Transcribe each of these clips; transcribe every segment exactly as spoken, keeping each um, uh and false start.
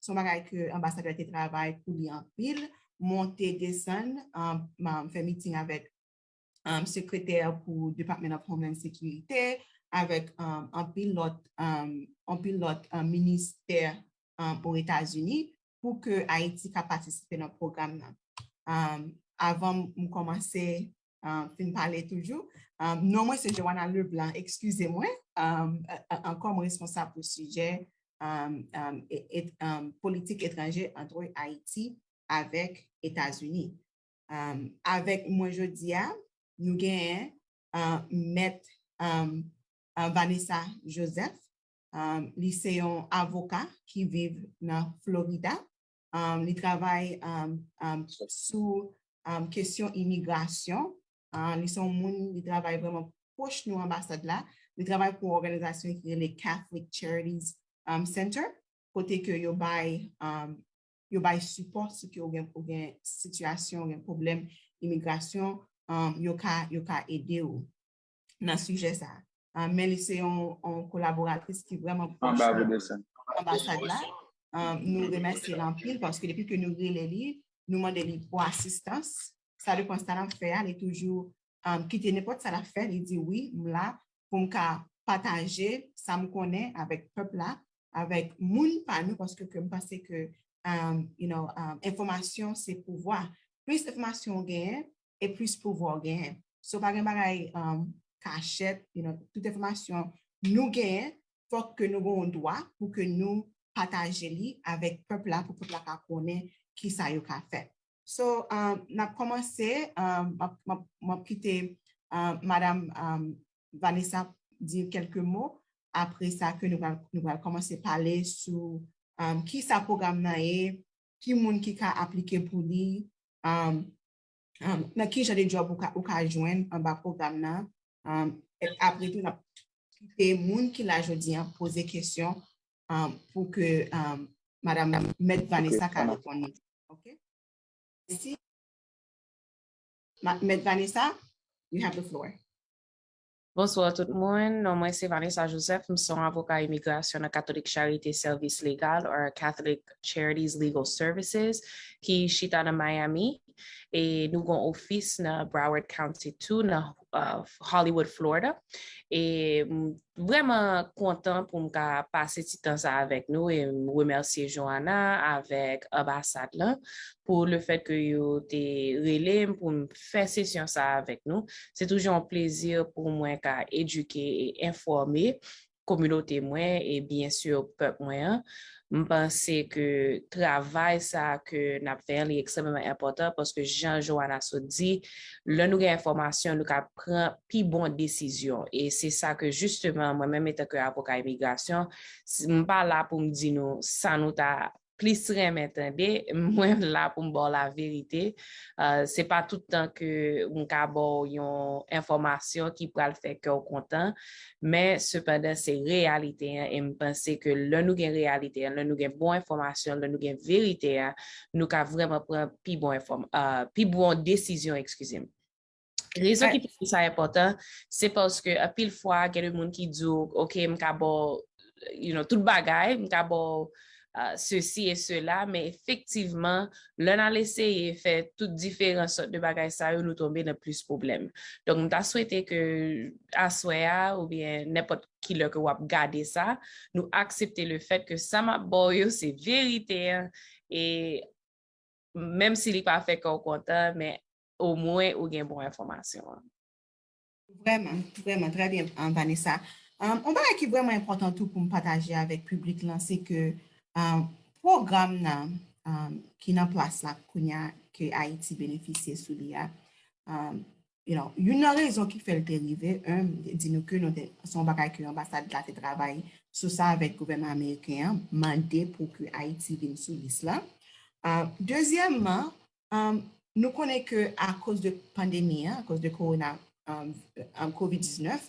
Se yon bagay ke anbasadè te travay pou li anpil, monte, desann, um, um, fè miting avèk um, sekretè pou Department of Homeland Security, avèk um, anpil lòt um, anpil lòt um, ministè um, o Etazini pou ke Ayiti ka patisipe nan pwogram nan. Um, avan m kòmanse um, fin pale toujou, um, non mwen se Joanna Leblanc, eskize mwen, um, ankò mwen responsab pou sijè um, um, et, et, um, politik etranje antre Ayiti avèk Etazini. Um, avèk mwen jodi a, nou genyen uh, mèt um, uh, Vanessa Joseph. Um, li se yon avoka ki viv nan Florida. Um, li travay um, um, sou um, kesyon imigrasyon. Uh, li se yon moun, li travay vrèman pwòch nou anbasad la. Li travay pou yon òganizasyon ki rele Catholic Charities um, Center, kote ke yo bay um, yo bay sipò si ke ou gen, ou gen sitiyasyon, ou gen pwoblèm imigrasyon, um, yo ka, yo ka ede ou nan sijè sa. Um, men li se yon, yon kolaboratris ki vrèman pwòch anbasad la. Um, nou remèsye l anpil paske depi ke nou rele li, nou mande li pou asistans. Sa depan sa l ap fè a, li toujou um, kite nenpòt sa l ap fè, li di wi, m la pou m ka pataje sa m konnen avèk pèp la, avèk moun pa nou, paske ke m panse ke um, you know, um, enfòmasyon se pouvwa. Plis enfòmasyon w genyen, e plis pouvwa w genyen. So, pa gen bagay um, kachèt, you know, tout enfòmasyon nou genyen, fòk ke nou gen yon dwa pou ke nou pataje li avèk pèp la, pou pèp la ka konnen ki sa yo ka fè. So, um, n ap kòmanse, um, m ap, m ap, m ap kite um, Madam um, Vanessa di kèlke mo. Apre sa, ke nou pral, nou pral kòmanse pale sou um, ki sa pwogram nan ye, ki moun ki ka aplike pou li, um, um, nan ki jan de djòb ou ka, ou ka jwenn anba pwogram nan. Um, e apre tou, n ap kite moun ki la jodi a poze kesyon um, pou ke um, Madam Mèt Vanessa ka reponn li. Ok? Mèsi. Mèt Vanessa, you have the floor. Bonswa tout moun, non mwen se Vanessa Joseph, m se yon avoka imigrasyon nan Catholic Charity Service Legal or Catholic Charities Legal Services ki chita nan Miami e nou gen ofis nan Broward County tou nan uh, Hollywood, Florida. E m vrèman kontan pou m ka pase ti tan sa avèk nou e m remèsye Joanna avèk anbasad lan pou le fèt ke yo te rele m pou m fè sesyon sa avèk nou. Se toujou yon plezi pou mwen ka edike e enfòme kominote mwen e byen si pèp mwen an. M panse ke travay sa ke n ap fè an li ekstrèmeman enpòtan paske jan Joanna sot di, lè nou gen enfòmasyon, nou ka pran pi bon desizyon. E se sa ke jisteman mwen menm etanke avoka imigrasyon, m pa la pou m di nou sa nou ta plis renmen tande, mwen la pou m ba w laverite. Uh, se pa tout tan ke m ka ba w yon enfòmasyon ki pral fè kè w kontan, men sepandan se reyalite an e m panse ke lè nou gen reyalite an, lè nou gen bon enfòmasyon, lè nou gen verite a, nou ka vrèman pran pi bon enfòm, uh, pi bon desizyon, eskize m. Rezon ki fè sa enpòtan, se paske anpil fwa gen de moun ki di w, ok, m ka ba w, you know, tout bagay, m ka ba w uh, sesi e sela, men efektivman, lè n al eseye fè tout diferan sòt de bagay sa yo, nou tonbe nan plis pwoblèm. Donk, m ta swete ke aswè a oubyen nenpòt ki lè ke w ap gade sa, nou aksepte le fèt ke sa m ap ba w yo se verite an, e menm si li pa fè kè w kontan, men omwen ou gen bon enfòmasyon an. Vrèman, vrèman, trè byen, um, Vanessa. Um, yon bagay ki vrèman enpòtan tou pou m pataje avèk piblik lan, se ke um, pwogram nan um, ki nan plas la kounye a ke Ayiti benefisye sou li a, um, you know, youn nan rezon ki fè l te rive, un, di nou ke nou te, se yon bagay ke anbasad la te travay sou sa avèk gouvènman ameriken an, mande pou ke Ayiti vin sou lis la. Uh, dezyèmman, Um, nou konnen ke akoz de pandemi an, akoz de korona, um, um, kovid diznèf,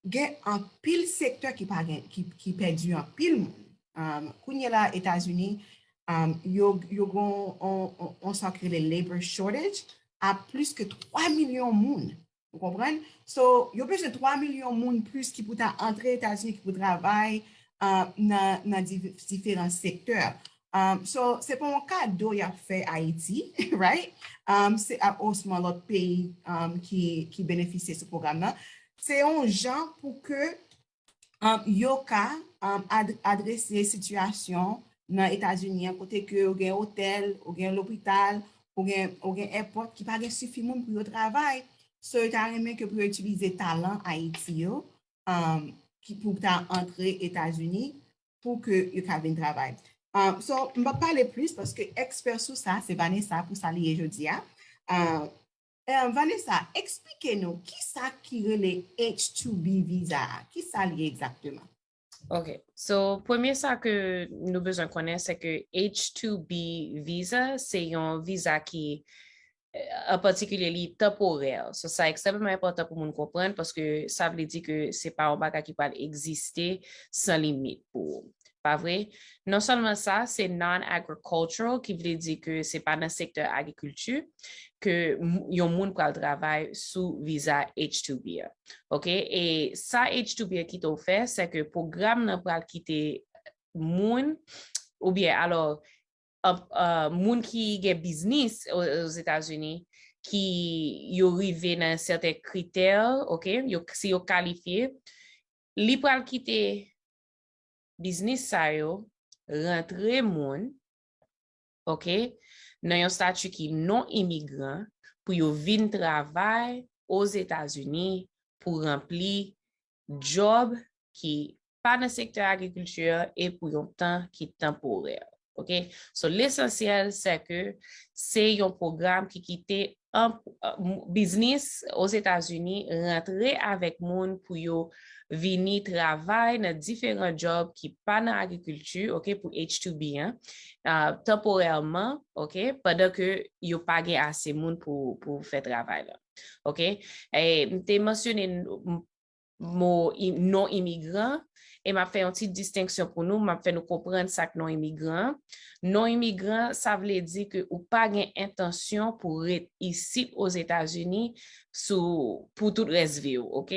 gen anpil sektè ki pa gen, ki, ki pèdi anpil moun. Um, kounye la, Etazini, um, yo, yo gen yon, yon, yon sa ki rele labor shortage a plis ke twa milyon moun. Ou konprann? So, yo bezwen twa milyon moun plis ki pou ta antre Etazini, ki pou travay uh, nan, nan diferan sektè. Um, so, se pa yon kado y ap fè Ayiti, right? Um, se a osman lòt peyi um, ki, ki benefisye sou pwogram nan. Se yon jan pou ke um, yo ka um, ad, adrese sitiyasyon nan Etazini an, kote ke ou gen otèl, ou gen lopital, ou gen, ou gen èpòt ki pa gen sifi moun pou yo travay. So, yo ta renmen ke pou yo itilize talan Ayiti yo um, ki pou ta antre Etazini pou ke yo ka vin travay. Um, so, m pa pale plis paske ekspè sou sa, se Vanessa pou sa li ye jodi a. Um, um, Vanessa, eksplike nou ki sa ki rele H two B visa a? Ki sa li ye egzakteman? Ok. So, premye sa ke nou bezwen konnen, se ke H two B visa, se yon viza ki an patikilye li tanporè. So, sa ekstrèmman enpòtan pou moun konprann paske sa vle di ke se pa yon bagay ki pral egziste san limit pou ou. Pa vre? Non sèlman sa, se non-agricultural, ki vle di ke se pa nan sektè agrikilti ke yon moun pral travay sou viza H two B a. Ok? E sa H two B a kite w fè, se ke pwogram nan pral kite moun, oubyen alò, uh, moun ki gen biznis Ozetazini, ki yo rive nan sèten kritè, ok, yo, si yo kalifye, li pral kite biznis sa yo rantre moun, ok, nan yon stati ki non imigran pou yo vin travay Ozetazini pou ranpli djòb ki pa nan sektè agrikilti e pou yon tan ki tanporè. Ok? So, lesansyèl, se ke se yon pwogram ki kite an biznis Ozetazini rantre avèk moun pou yo vini travay nan diferan djòb ki pa nan agrikilti, ok, pou H two B an, uh, tanporèman, ok, pandan ke yo pa gen ase moun pou, pou fè travay la. Ok? E, m te mansyone mo non imigran, e m ap fè yon ti distenksyon pou nou, m ap fè nou konprann sa k non imigran. Non imigran, sa vle di ke ou pa gen entansyon pou ret isit Ozetazini sou, pou tout rès vi w, ok?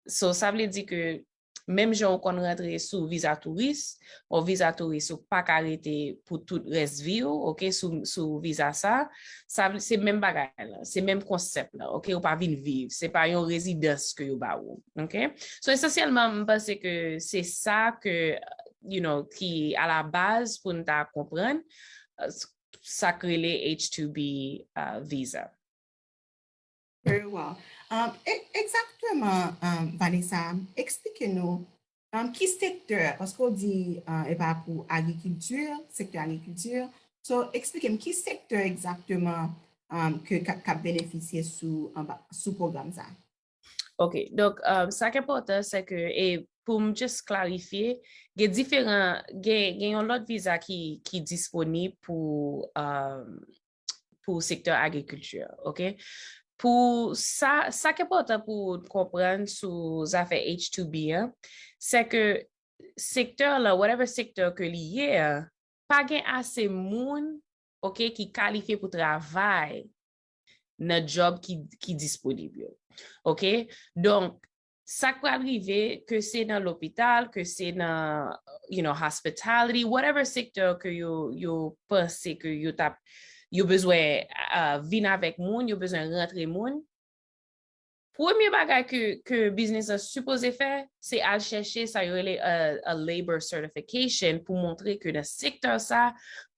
So, sa vle di ke menm jan ou konn rantre sou viza touris, yon viza touris ou pa ka rete pou tout rès vi w, ok, sou, sou viza sa, sa se menm bagay la, se menm konsèp la, ok, ou pa vin viv, se pa yon rezidans ke yo ba ou, ok. So, esansyèlman, m panse ke se sa ke, you know, ki a la baz pou n ta konprann sa k rele H two B uh, visa. Very well. Um, e, egzakteman, um, Vanessa, eksplike nou um, ki sektè, paske w di uh, e pa pou agrikilti, sektè agrikilti. So, eksplike m ki sektè egzakteman um, ke k ap benefisye sou, sou pwogram sa? Ok, donk, um, sa k enpòtan, se ke, e pou m just klarifye, gen diferan, gen, gen yon lòt viza ki, ki disponib pou, um, pou sektè agrikilti, ok? Pou sa, sa k enpòtan pou w konprann sou zafè H two B an, se ke sektè la, whatever sektè ke li ye a, pa gen ase moun, ok, ki kalifye pou travay nan djòb ki, ki disponib yo. Ok? Donk, sa k pral rive, ke se nan lopital, ke se nan, you know, hospitality, whatever sektè ke yo, yo panse ke yo t ap, yo bezwen uh, vin avèk moun, yo bezwen rantre moun, premye bagay ke, ke biznis lan sipoze fè, se al chèche sa yo rele a, a labor certification pou montre ke nan sektè sa,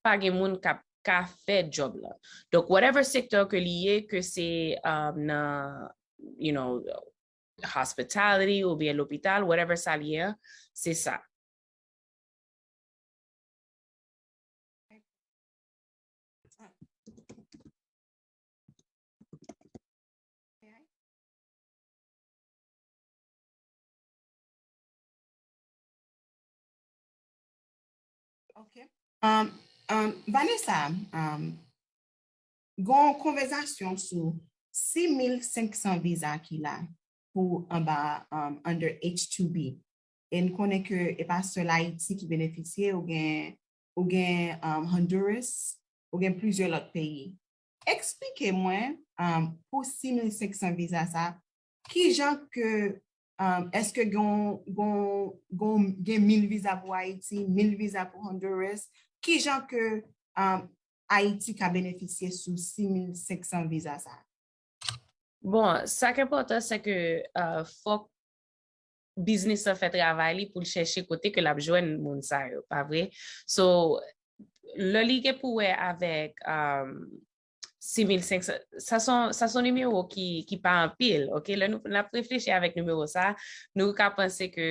pa gen moun k ap ka fè djòb la. Donk, whatever sektè ke li ye, ke se um, nan, you know, hospitality oubyen lopital, whatever sa li ye, se sa. Ok. Um, um, Vanessa, um, gon konvèsasyon sou sis mil senk san viza ki la pou anba um, under H two B. E n konnen ke e pa sèl Ayiti ki benefisye, ou gen, ou gen um, Honduras, ou gen plizyè lòt peyi. Eksplike mwen um, pou sis mil senk san viza sa, kijan ke um, èske gen, gen, gen mil viza pou Ayiti, mil viza pou Honduras, Kijan ke um, Ayiti ka benefisye sou sis mil senk san viza sa? Bon, sa k enpòtan, se ke uh, fòk biznis lan fè travay li pou l chèche kote ke l ap jwenn moun sa yo, pa vre? So, lè li gen pou wè avèk um, sis mil senk san, sa son, sa son nimewo ki, ki pa anpil, ok? Lè nou n ap reflechi avèk nimewo sa, nou ka panse ke,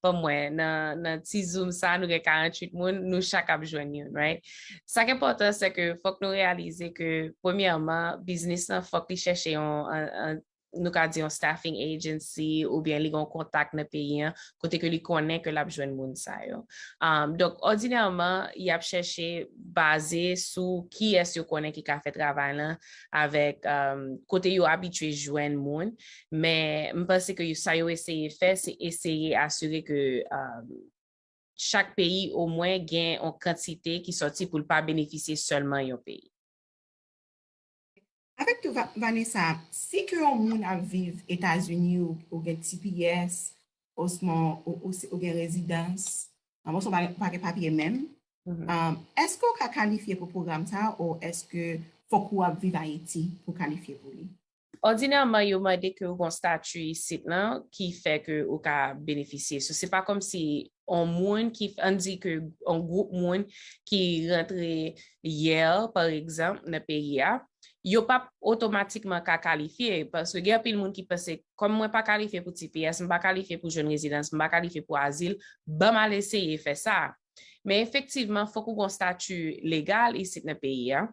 pa mwen, nan, nan ti Zoom sa, nou gen karanntuit moun, nou chak ap jwenn youn, right? Sa k enpòtan, se ke fòk nou reyalize ke, premyèman, biznis lan, fòk li chèche yon, an, an, nou ka di yon staffing agency oubyen li gen yon kontak nan peyi an kote ke li konnen ke l ap jwenn moun sa yo. Um, donk, òdinèman, y ap chèche baze sou kiyès yo konnen ki ka fè travay lan avèk um, kote yo abitye jwenn moun. Men m panse ke sa yo eseye fè, se eseye asire ke um, chak peyi omwen gen yon kantite ki sòti pou l pa benefisye sèlman yon peyi. Avèk tou Vanessa, si ke yon moun ap viv Etazini ou gen T P S, osnon ou gen rezidans, osnon ou pa gen papye menm, èske ou ka kalifye pou pwogram sa ou èske fòk ou ap viv Ayiti pou kalifye pou li? Òdinèman, yo mande ke ou gen yon stati isit lan ki fè ke ou ka benefisye. So, se pa kòmsi yon moun ki, ann di ke yon gwoup moun ki rantre yè, pa egzanp, nan peyi a, yo p ap otomatikman ka kalifye. Paske gen anpil moun ki panse, kòm mwen pa kalifye pou T P S, m pa kalifye pou jwenn rezidans, m pa kalifye pou azil, ban m al eseye fè sa. Men efektivman, fòk ou gen yon stati legal isit nan peyi a.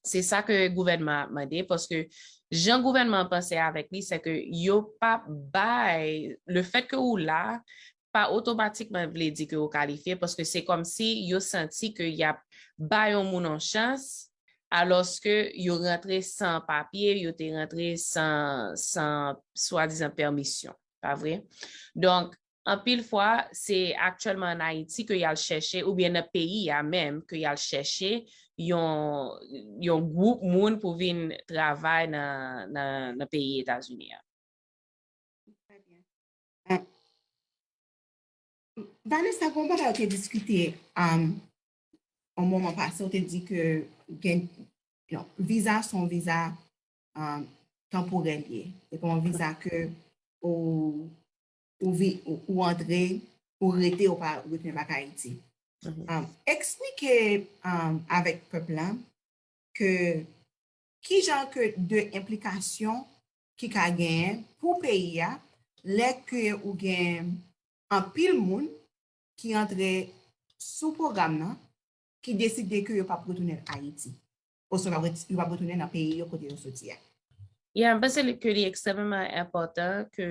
Se sa ke gouvènman ap mande, paske jan gouvènman an panse avèk li, se ke yo pa bay, le fèt ke ou la, pa otomatikman vle di ke ou kalifye, paske se kòmsi yo santi ke y ap bay yon moun yon chans, alòske yo rantre san papye, yo te rantre san, san swadizan pèmisyon, pa vre? Donk, anpil fwa, se aktyèlman ann Ayiti ke y al chèche, oubyen nan peyi a menm, ke y al chèche yon, yon gwoup moun pou vin travay nan, nan, nan peyi Etazini a. Trè byen. Vanessa, gen yon bagay ou te diskite um, yon moman pase, ou te di ke gen, non, viza se yon viza um, tanporèl ye. Se pa yon viza ke ou, ou, vi, ou, ou antre, ou rete, ou pa retounen bak Ayiti. Um, eksplike um, avèk pèp la ke kijan ke de enplikasyon ki ka genyen pou peyi a lè ke ou gen anpil moun ki antre sou pwogram nan ki deside ke yo p ap retounen Ayiti oswa yo p ap retounen nan peyi yo kote yo soti a. Yeah, m panse ke li ekstrèmeman enpòtan ke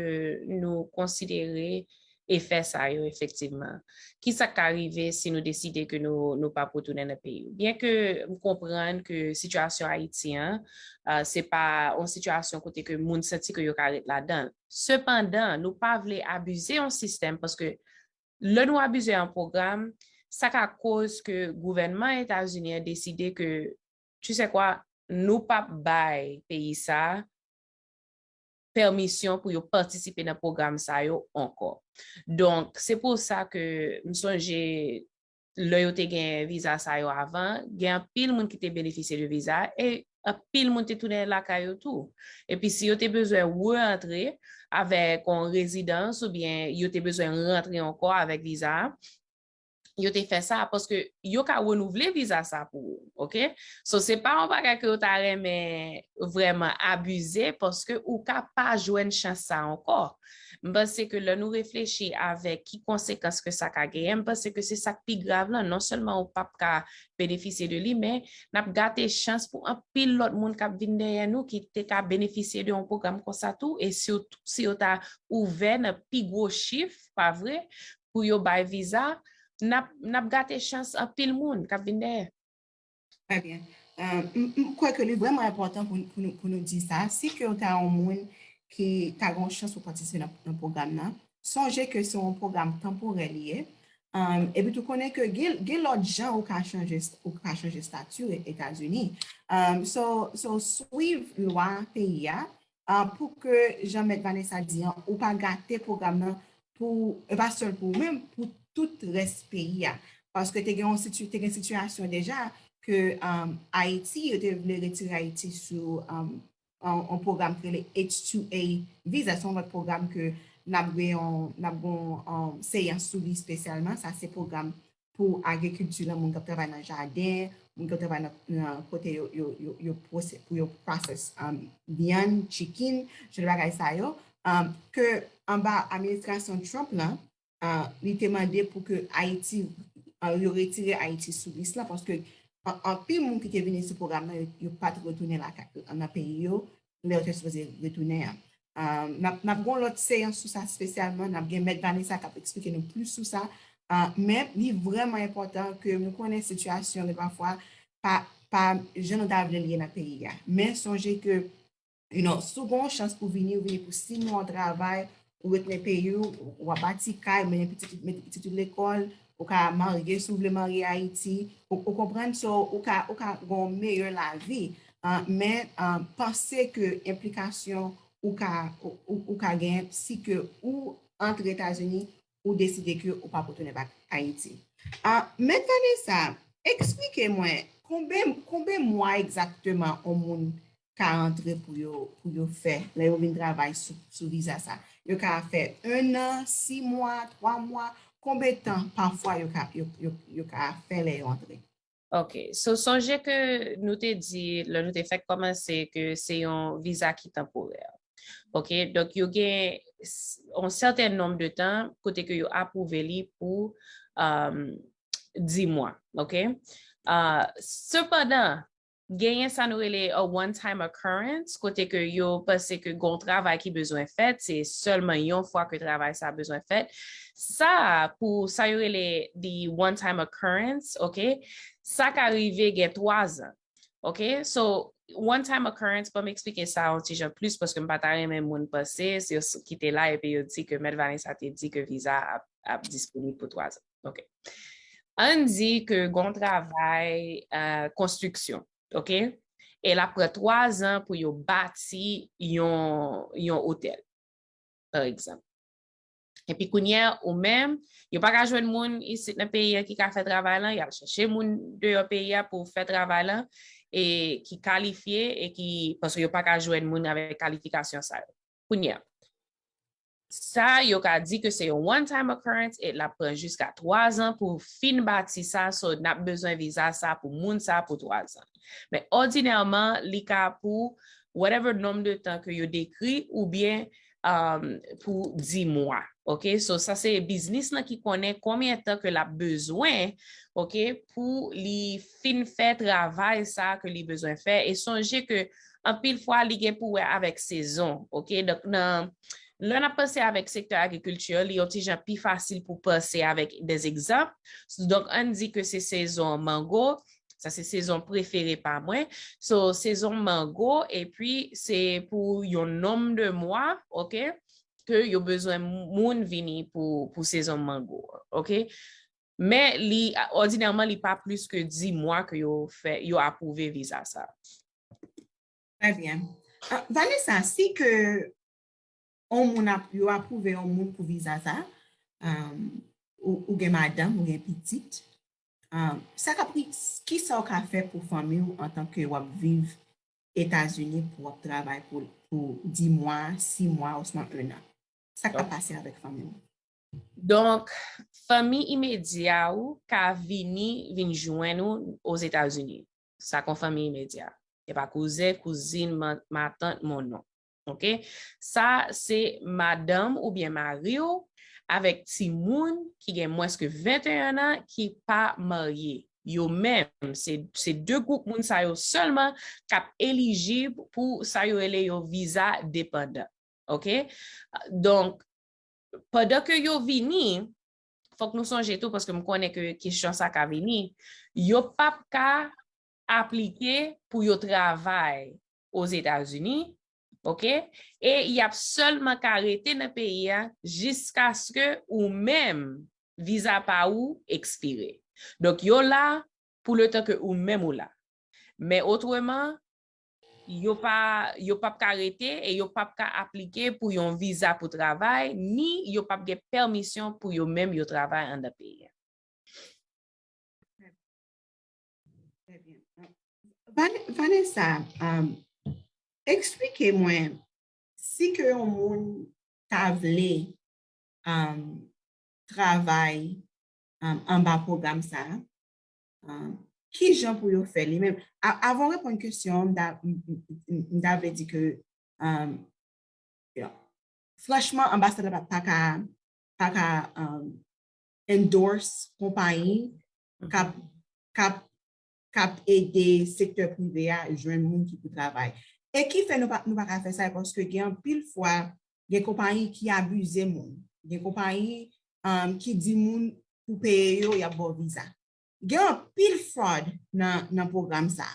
nou konsidere efè sa yo efektivman. Kisa k ka rive si nou deside ke nou, nou p ap retounen nan peyi yo? Byenke m konprann ke sitiyasyon Ayiti an, uh, se pa yon sitiyasyon kote ke moun santi ke yo ka ret ladan l. Sepandan, nou pa vle abize yon sistèm paske lè nou abize yon pwogram, sa ka koz ke gouvènman Etazini an deside ke, tu sais quoi, nou p ap bay peyi sa a pèmisyon pou yo patisipe nan pwogram sa yo ankò. Donk, se pou sa ke m sonje lè yo te gen viza sa yo avan, gen anpil moun ki te benefisye de viza e anpil moun te tounen lakay yo tou. Epi si yo te bezwen re-antre avèk yon rezidans oubyen yo te bezwen rantre ankò avèk viza a, yo te fè sa paske yo ka renouvle viza sa pou ou, ok? So, se pa yon bagay ke yo ta renmen vrèman abize paske ou ka pa jwenn chans sa ankò. M panse ke lè nou reflechi avèk ki konsekans ke sa ka genyen, m panse ke se sa k pi grav lan. Non sèlman ou p ap ka benefisye de li, men n ap gate chans pou anpil lòt moun k ap vin dèyè nou ki te ka benefisye de yon pwogram konsa tou, e sitou si yo ta ouvè nan pi gwo chif, pa vre, pou yo bay viza, n ap, n ap gate chans anpil moun k ap vin dèyè. Trè byen. M kwè ke li vrèman enpòtan pou, pou, nou, pou nou di sa. Si ke w ta yon moun ki ta gen yon chans pou patisipe nan, nan pwogram nan, sonje ke se yon pwogram tanporè li ye. Um, epi tou konnen ke gen, gen lòt jan ou ka chanje, ou ka chanje stati Etazini. Um, so, so swiv lwa peyi a uh, pou ke jan mèt Vanessa di an, ou pa gate pwogram nan pou, e pa sèl pou ou menm, pou tout rès peyi a. Paske te gen yon situ, te gen sitiyasyon deja ke um, Ayiti, yo te vle retire Ayiti sou um, yon pwogram ki rele H two A visa. Se yon lòt pwogram ke n ap gen yon, n ap gen yon um, seyans sou li espesyalman. Sa se pwogram pou agrikilti lan, moun k ap travay nan jaden, moun k ap travay nan, nan kote yo, yo, yo, yo pwose, pou yo process um, vyann, chicken, jan de bagay sa yo, um, ke anba administrasyon Trump lan, uh, li te mande pou ke Ayiti, uh, yo retire Ayiti sou lis lan, paske an- anpil moun ki te vini sou pwogram nan, yo, yo pa t retounen lakay, nan peyi yo, lè yo te sipoze retounen an. Um, n ap, n ap gon lòt seyans sou sa espesyalman, n ap gen Mèt Vanessa k ap eksplike nou plis sou sa. Uh, men li vrèman enpòtan ke nou konnen sitiyasyon de pafwa pa, pa jan nou ta vle l ye nan peyi a. Men sonje ke, you know, si w gen yon chans pou vini, ou vini pou sis mwa, w travay, ou retounen peyi w, w ap bati kay, mennen pitit, mete pitit ou lekòl, ou ka marye si w vle marye Ayiti, ou, ou konprann, so, ou ka, ou ka gen yon meyè lavi. Uh, men uh, panse ke enplikasyon ou ka, ou, ou, ou ka gen si ke ou antre Etazini, ou deside ke ou pa retounen bak Ayiti. Uh, men Vanessa, eksplike mwen, konben, konben mwa egzakteman yon moun ka antre pou yo, pou yo fè, lè yo vin travay sou, sou viza sa? Yo ka fè en an, sis mwa, twa mwa, konben tan pafwa yo ka, yo, yo, yo ka fè lè yo antre? Ok, so sonje ke nou te di, lè nou te fèk kòmanse, ke se yon viza ki tanporè. Ok, donk yo gen yon sèten nonb de tan kote ke yo apwouve li pou um, dis mwa. Ok, uh, sepandan, genyen sa nou rele a one time occurrence, kote ke yo panse ke gon travay ki bezwen fèt, se sèlman yon fwa ke travay sa bezwen fèt. Sa, pou sa yo rele the one time occurrence, ok, sa ka rive gen twa zan. Ok, so one time occurrence, ban m eksplike sa yon ti jan plis paske m pa ta renmen moun panse se yo ki te la epi yo di ke Mèt Vanessa te di ke viza ap, ap disponib pou twa zan. Ok. Ann di ke gon travay uh, konstriksyon, ok? E l ap pran twa zan pou yo bati yon, yon otèl, pa egzanp. Epi kounye a, ou menm, yo pa ka jwenn moun isit nan peyi a ki ka fè travay lan, y al chèche moun deyò peyi a pou fè travay lan, e ki kalifye, e ki, paske yo pa ka jwenn moun avèk kalifikasyon sa yo. Kounye a, sa yo ka di ke se yon one time occurrence e l ap pran jiska twa zan pou fin bati sa, so n ap bezwen viza sa pou moun sa pou twa zan. Men òdinèman, li ka pou whatever nonb de tan ke yo dekri oubyen um, pou dis mwa. Ok, so sa se biznis lan ki konnen konbyen tan ke l ap bezwen, ok, pou li fin fè travay sa ke li bezwen fè. E sonje ke anpil fwa li gen pou wè avèk sezon, ok? Donk nan lè n ap panse avèk sektè agrikilti, li yon ti jan pi fasil pou panse avèk des egzanp. Donk ann di ke se sezon mango, sa se sezon prefere pa mwen. So sezon mango epi se pou yon nonb de mwa, ok, ke yo bezwen moun vini pou, pou sezon mango, ok? Men li òdinèman li pa plis ke dis mwa ke yo fè, yo apwouve viza sa. Trè byen. Uh, Vanessa, si ke on moun ap, yo apwouve yon moun pou viza sa, um, ou, ou gen madanm, ou gen pitit, um, sa k ap, kisa w ka fè pou fanmi w antanke w ap viv Etazini pou w ap travay pou, pou dis mwa, sis mwa, osnon en an? Sa k ap pase avèk fanmi w? Donk, fanmi imedya ou ka vini, vin jwenn ou Ozetazini. Sa kon fanmi imedya. E pa kouzen, kouzin, matant, mon non. Ok? Sa se madanm oubyen mari w avèk timoun ki gen mwens ke venteyen an ki pa marye. Yo menm, se, se de gwoup moun sa yo sèlman k ap elijib pou sa yo rele yo viza depandan. Ok? Donk, pandan ke yo vini, fòk nou sonje tou, paske m konnen ke kesyon sa ka vini, yo p ap ka aplike pou yo travay Ozetazini, ok? E y ap sèlman ka rete nan peyi a jiskaske ou menm viza pa ou ekspire. Donk, yo la pou letan ke ou menm ou la. Men otreman, yo pa, yo p ap ka rete e yo p ap ka aplike pou yon viza pou travay, ni yo p ap gen pèmisyon pou yo menm yo travay anndan peyi a. Trè byen. Van- Vanessa, um, eksplike mwen, si ke yon moun ta vle um, travay um, anba pwogram sa a, um, ki jan pou yo fè li menm? A- Avan w reponn kesyon an, m ta- m- m- m- m ta vle di ke um, you know, franchman, anbasad la pa- pa ka pa ka um, endorse konpayi k ap k ap k ap ede sektè prive a jwenn moun ki pou travay. E ki fè nou pa, nou pa ka fè sa, e paske gen anpil fwa, gen konpayi ki abize moun. Gen konpayi um, ki di moun pou peye yo, y ap ba w viza. Gen anpil fraud nan, nan pwogram sa.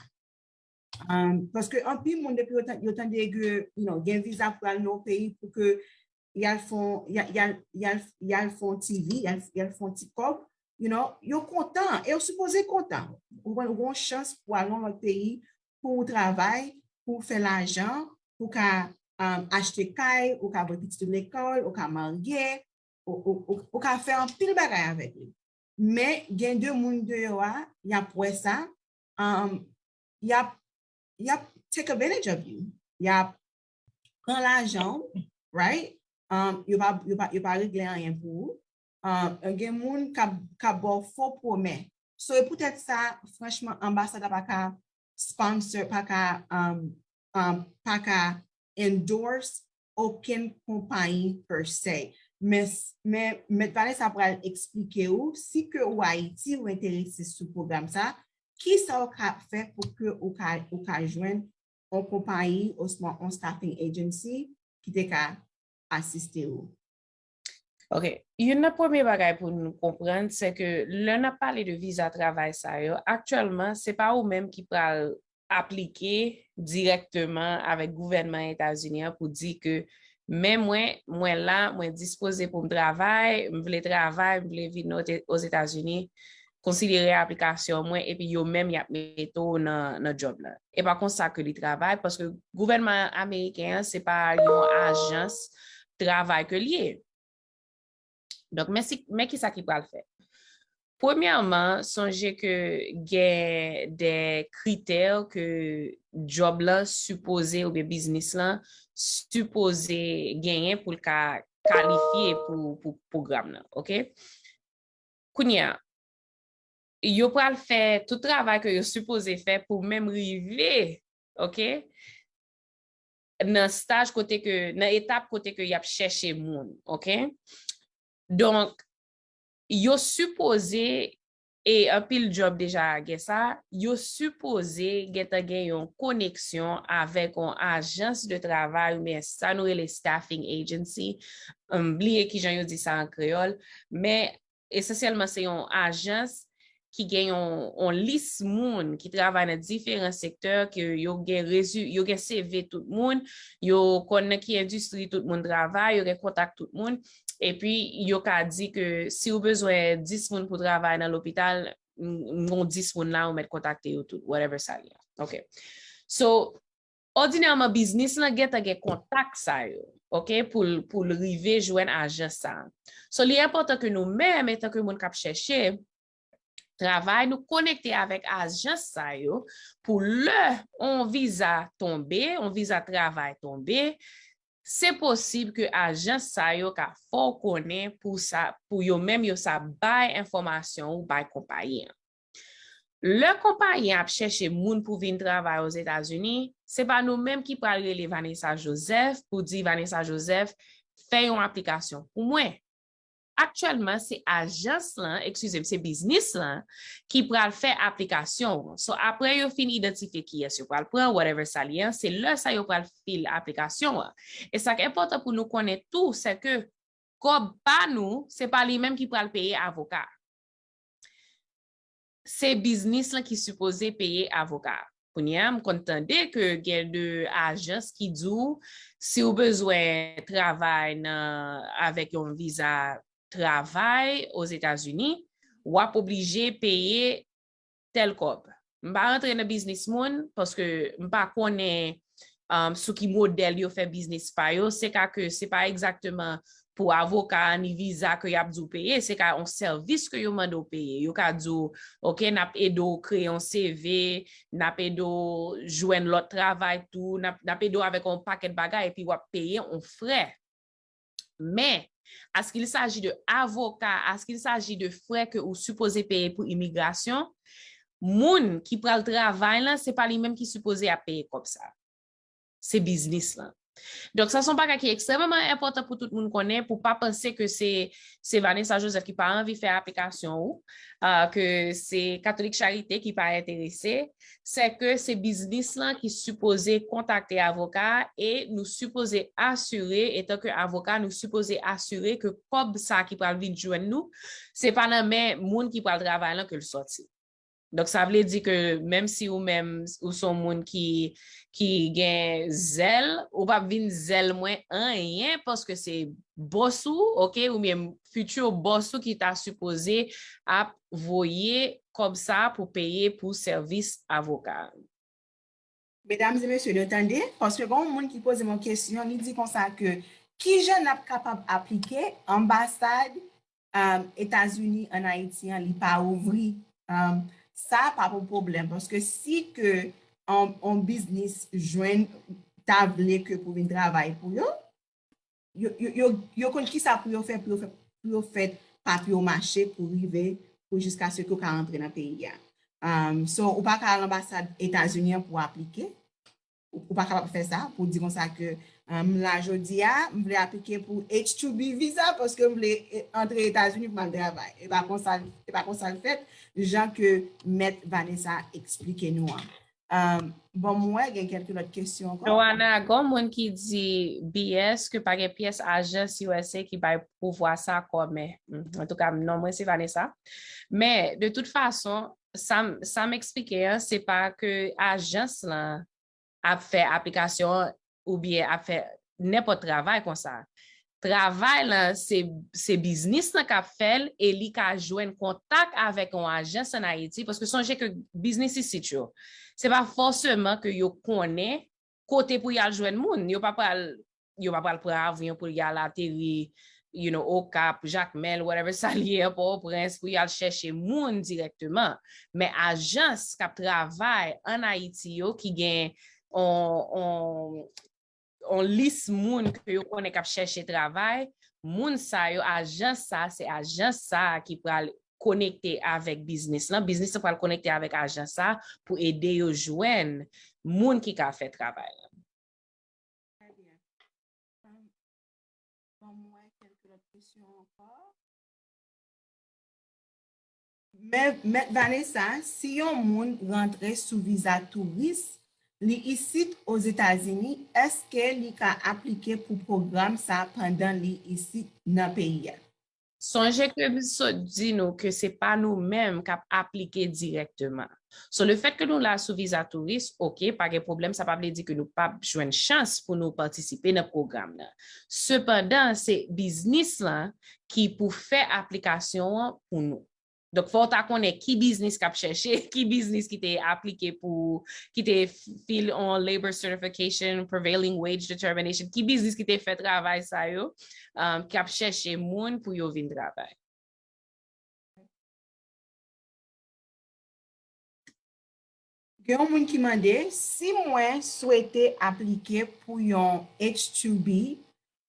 Um, paske anpil moun, depi yo tan- yo tande ke you know, gen viza pou al nan yon peyi pou ke y al fon y al, y al, y al, y al fon ti vi, y al, y al fon ti kòb, you know, yo kontan, e yo sipoze kontan. Ou konprann, ou gen yon chans pou al nan lòt peyi, pou ou travay, pou ou fè lajan, pou ou ka um, achte kay, ou ka voye pitit ou lekòl, ou ka marye, ou, ou, ou, ou ka fè anpil bagay avèk li. Men gen de moun deyò a, y ap wè sa, um, y ap y ap take advantage of you. Y ap pran lajan w, right? Um, yo pa, yo pa, yo pa regle anyen pou ou. Um, gen moun k ap, k ap ba w fo pwomè. So, e poutèt sa, franchman, anbasad la pa ka sponsor, pa ka, um, um, pa ka endorse okenn konpayi per se. Men, men Mèt Vanessa pral eksplike w, si ke ou Ayiti, ou enterese sou pwogram sa, ki sa w ka fè pou ke ou ka, ou ka jwenn yon konpayi osnon yon staffing agency ki te ka asiste ou? Ok. Youn nan premye bagay pou nou konprann, se ke lè n ap pale de viza travay sa yo, aktyèlman, se pa ou menm ki pral aplike dirèkteman avèk gouvènman Etazini an pou di ke men mwen, mwen la, mwen dispoze pou m travay, m vle travay, m vle vin Ozetazini, konsidere aplikasyon mwen, epi yo menm y ap mete w nan, nan djòb la. E pa konsa ke li travay, paske gouvènman ameriken an, se pa yon ajans travay ke l ye. Donk, men, si, men kisa ki pral fèt? Premyèman, sonje ke gen de kritè ke djòb la sipoze oubyen biznis lan sipoze genyen pou l ka kalifye pou, pou pwogram nan, ok? Kounye a, yo pral fè tout travay ke yo sipoze fè pou menm rive, ok, nan staj kote ke, nan etap kote ke y ap chèche moun, ok? Donk, yo sipoze, e anpil djòb deja gen sa, yo sipoze gentan gen yon koneksyon avèk yon ajans de travay oubyen sa nou rele staffing agency. M bliye kijan yo di sa an kreyòl, men esansyèlman se yon ajans ki gen yon, yon lis moun ki travay nan diferan sektè, ke yo gen rezu, yo gen C V tout moun, yo konn nan ki endistri tout moun travay, yo gen kontak tout moun, epi yo ka di ke si w bezwen dis moun pou travay nan lopital, m, m gon dis moun la, ou mèt kontakte yo tout, whatever sa ye. Ok. So, òdinèman, biznis lan gentan gen kontak sa yo, ok, pou l, pou l rive jwenn ajans sa a. So, li enpòtan ke nou menm, etanke moun k ap chèche travay, nou konekte avèk ajans sa yo pou lè yon viza tonbe, yon viza travay tonbe, se posib ke ajans sa yo ka fè w konnen pou sa, pou yo menm yo sa bay enfòmasyon ou bay konpayi an. Lè konpayi an ap chèche moun pou vin travay Ozetazini, se pa nou menm ki pral rele Vanessa Joseph pou di Vanessa Joseph fè yon aplikasyon pou mwen. Aktyèlman, se ajans lan, eskize m, se biznis lan ki pral fè aplikasyon an. So, apre yo fin idantifye kiyès yo pral pran, whatever sa li an, se lè sa yo pral fil aplikasyon an. E sa k enpòtan pou nou konnen tou, se ke kòb pa nou, se pa li menm ki pral peye avoka. Se biznis lan ki sipoze peye avoka. Kounye a, m konn tande ke gen de ajans ki di w, si w bezwen travay nan, avèk yon viza travay Ozetazini, w ap oblije peye tèl kòb. M pa rantre nan biznis moun, paske m pa konnen, um, sou ki modèl yo fè biznis pa yo. Se ka ke se pa egzakteman pou avoka a, ni viza ke y ap di w peye, se ka yon sèvis ke yo mande w peye. Yo ka di w, "Ok, n ap ede w kreye yon C V, n ap ede w jwenn lòt travay tou, n ap, n ap ede w avèk yon pakèt bagay," epi w ap peye yon frè. Men, askil saji de avoka, askil saji de frè ke ou sipoze peye pou imigrasyon, moun ki pral travay lan, se pa li menm ki sipoze ap peye kòb sa. Se biznis lan. Donk, sa se yon bagay ki ekstrèmeman enpòtan pou tout moun konnen, pou pa panse ke se, se Vanessa Joseph ki pa anvi fè aplikasyon ou, ah, ke se Katolik Charite ki pa enterese, se ke se biznis lan ki sipoze kontakte avoka a e nou sipoze asire, etan ke avoka, nou sipoze asire ke kòb sa ki pral vin jwenn nou, se pa nan men moun ki pral travay lan ke l sòti. Donk, sa vle di ke menm si ou menm, ou se yon moun ki, ki gen zèl, ou p ap vin zèl mwen anyen paske se bòs ou, ok, oubyen future bòs ou ki ta sipoze ap voye kòb sa pou peye pou sèvis avoka. Medam e mesye, nou tande? Paske gen yon moun ki poze m yon kesyon, li di konsa ke, "Kijan n ap kapab aplike anbasad, um, Etazini ann Ayiti an, li pa ouvri?" Um, sa pa pou pwoblèm, paske si ke on, on biznis jwenn, ta vle ke pou vin travay pou yo, yo, yo, yo, yo konn kisa pou yo fè, pou yo fè, pou yo fè papye yo mache pou rive, pou jiskaske yo ka rantre nan peyi a. Um, so, ou pa ka al anbasad Etazini an pou aplike. Ou, ou pa kapab fè sa, pou di konsa ke, um, la jodi a, m vle aplike pou H two B visa, paske m vle, eh, antre Etazini pou m al travay. E pa konsa, e pa konsa l fèt, jan ke Mèt Vanessa eksplike nou an. Um, bon, m wè gen kèlke lòt kesyon ankò. Joanna, gon moun ki di B S ke pa gen pyès ajans U S A ki bay pouvwa sa kòmè. Hmm, antouka, non mwen se Vanessa. Men, de tout fason, sa m, sa m eksplike an, se pa ke ajans lan ap fè aplikasyon an oubyen ap fè nenpòt travay konsa. Travay lan, se, se biznis lan k ap fè l e li ka jwenn kontak avèk yon ajans ann Ayiti, paske sonje ke biznis isit yo, se pa fòseman ke yo konnen kote pou y al jwenn moun. Yo pa pral, yo pa pral pran avyon pou y al ateri, you know, Okap, Jakmèl, whatever sa l ye an, Pòtoprens, pou y al chèche moun dirèkteman. Men ajans k ap travay ann Ayiti yo ki gen on, on, on lis moun ke yo konnen k ap chèche travay, moun sa yo, ajans sa, se ajans sa ki pral konekte avèk biznis lan, biznis lan pral konekte avèk ajans sa pou ede yo jwenn moun ki ka fè travay lan. Trè byen. Um, bon, m wè kèlke lòt kesyon ankò. Men, Mèt Vanessa, si yon moun rantre sou viza touris, li isit Ozetazini, èske li ka aplike pou pwogram sa pandan li isit nan peyi a? Sonje ke m sot di nou ke se pa nou menm k ap aplike dirèkteman. So, le fèt ke nou la sou viza touris, ok, pa gen pwoblèm, sa pa vle di ke nou p ap jwenn chans pou nou patisipe nan pwogram nan. Sepandan, se biznis lan ki pou fè aplikasyon an pou nou. Donk, fò w ta konnen ki biznis k ap chèche, ki biznis ki te aplike pou, ki te fil on labor certification, prevailing wage determination, ki biznis ki te fè travay sa yo, um, k ap chèche moun pou yo vin travay. Gen yon moun ki mande, si mwen swete aplike pou yon H two B,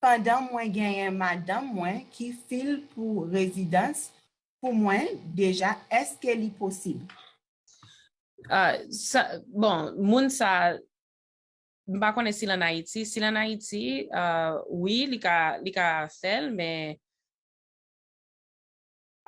pandan mwen genyen madanm mwen ki fil pou rezidans pou mwen deja, èske li posib? Ah, sa, bon, moun sa, m pa konnen si l ann Ayiti. Si l ann Ayiti, ah, wi, li ka, li ka fè l, men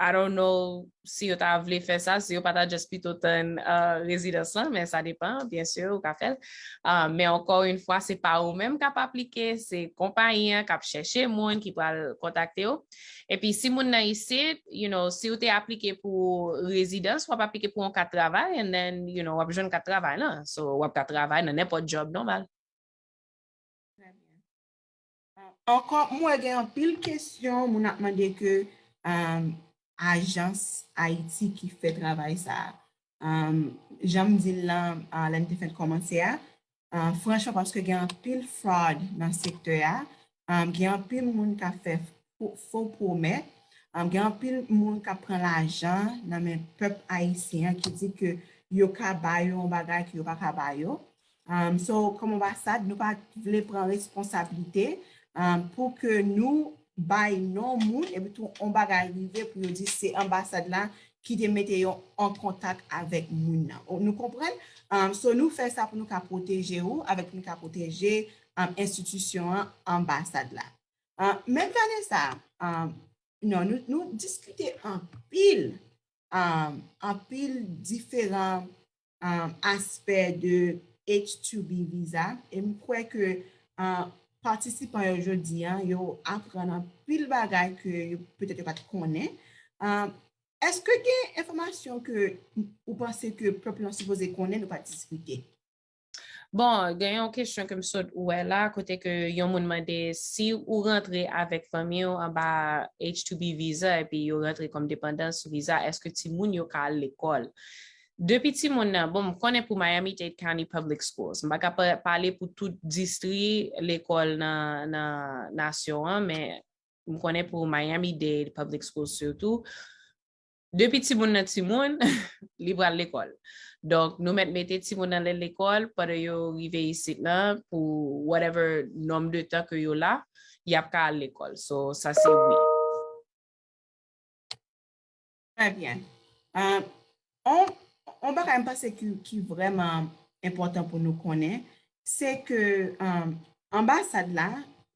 I don't know si yo ta vle fè sa, si yo pa ta just pito tann, ah, rezidans lan, men sa depan, byen si, ou ka fè l. Ah, men encore une fois, se pa ou menm k ap aplike, se konpayi an k ap chèche moun ki pral kontakte w. Epi si moun nan isit, you know, si w te aplike pou rezidans, w ap aplike pou yon kat travay, and then, you know, w ap jwenn kat travay lan. So, w ap ka travay nan nenpòt job nòmal. Trè byen. Ah, ankò, m wè gen anpil kesyon, moun ap mande ke, um, ajans Ayiti ki fè travay sa a. Um, jan m di l lan, ah, lè n te fenk kòmanse a, ah, franchman, paske gen anpil fraud nan sektè a, um, gen anpil moun k ap fè fo pwomèt. Um, gen anpil moun k ap pran lajan nan men pèp ayisyen an ki di ke yo ka ba yo yon bagay ke yo pa ka ba yo. Um, so, kòm anbasad, nou pa vle pran responsablite um, pou ke nou bay non moun epi tou yon bagay rive pou yo di se anbasad la ki te mete yo an kontak avèk moun nan. Nou konprann? Um, so, nou fè sa pou nou ka pwoteje ou, avèk pou nou ka pwoteje um, enstitisyon an, anbasad la. Uh, men Vanessa, um, non, nou, nou diskite anpil, um, anpil diferan um, aspè de H two B visa. E m kwè ke uh, patisipan yo jodi a, yo aprann anpil bagay ke yo petèt yo pa t konnen. Um, èske gen enfòmasyon ke ou panse ke pèp lan sipoze konnen nou pa t diskite? Bon, gen yon kesyon ke m sot wè la, kote ke yon moun mande si ou rantre avèk fanmi w anba H two B visa epi yo rantre kòm depandan sou visa, èske timoun yo ka al lekòl? Depi timoun nan, bon, m konnen pou Miami-Dade County Public Schools, m pa ka pale pou tout distri lekòl nan, nan nasyon an, men m konnen pou Miami-Dade Public Schools sitou, depi timoun nan timoun, li pral lekòl. Donk, nou mèt mete timoun nan lekòl pandan yo rive isit nan pou whatever nonm de tan ke yo la, y ap ka al lekòl. So, sa se wi. Trè byen. Uh, on, on bagay m panse ki, ki vrèman enpòtan pou nou konnen, se ke um, anbasad la,